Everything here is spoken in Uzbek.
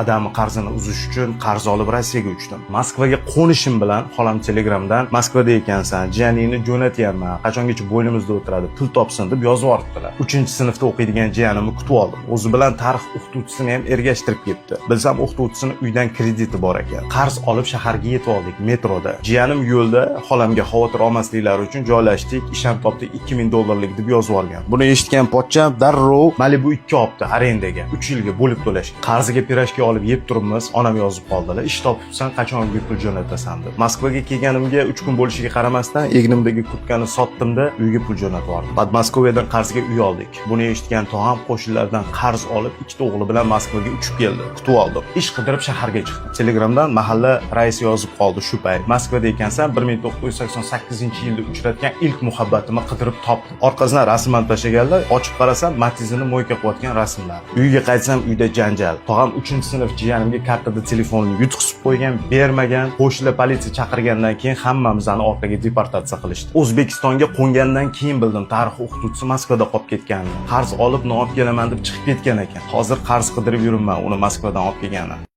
Adamni qarzini uzish uchun qarz olib Rossiyaga uchdim. Moskvaga qo'nishim bilan xolam Telegramdan "Moskvada ekansan, jiyaningni jo'natyapman, qachongacha bo'ynimizda o'tiradi, pul topsin" deb yozib yuboribdilar. 3-sinfda o'qiydigan jiyanimni kutib oldim. O'zi bilan tarix o'qituvchisini ham ergashtirib ketdi. Bilsam, o'qituvchisini uydan krediti bor ekan. Qarz olib shaharga yetib oldik metroda. Jiyanim yo'lda xolamga xavotir olmasliklari uchun "Joylashdik, ish ham topdik, 2000 dollarlik" deb yozib yuborgan. Buni eshitgan pochcham darrov Malibu 2 olibdi arendaga, 3 yilga bo'lib to'lashga. Qarziga pirojki olib yeb turibmiz, onam yozib qoldilar: "Ish topibsan, qachon uyga pul jo'natasan?" deb. Moskvaga kelganimga 3 kun bo'lishiga qaramasdan egnimdagi kurtkani sotdimda, uyga pul jo'natib yubordim. Podmoskvadan qarzga uy oldik. Buni eshitgan tog'am qo'shnilardan qarz olib, ikkita o'g'li bilan Moskvaga uchib keldi. Kutib oldim. Ish qidirib shaharga chiqdim. Telegramdan mahalla raisi yozib qoldi shu payt: "Moskvada ekansan, 1988-yilda uchratgan ilk muhabbatimni qidirib topdim." Orqasidan rasm ham tashlaganlar, ochib qarasam, Matizini мойка qilayotgan rasmlar. Uyga qaytsam, uyda janjal. Tog'am 3-sinf jiyanimga kartada telefonini yutqizib qo'ygan, bermagan. Qo'shnilar politsiya chaqirgandan keyin hammamizni orqaga deportatsiya qilishdi. O'zbekistonga qo'ngandan keyin bildim, tarix o'qituvchisi Moskvada qolib ketganini. Qarz olib, olib kelaman deb chiqib ketgan ekan. Hozir qarz qidirib yuribman uni Moskvadan olib kelganini.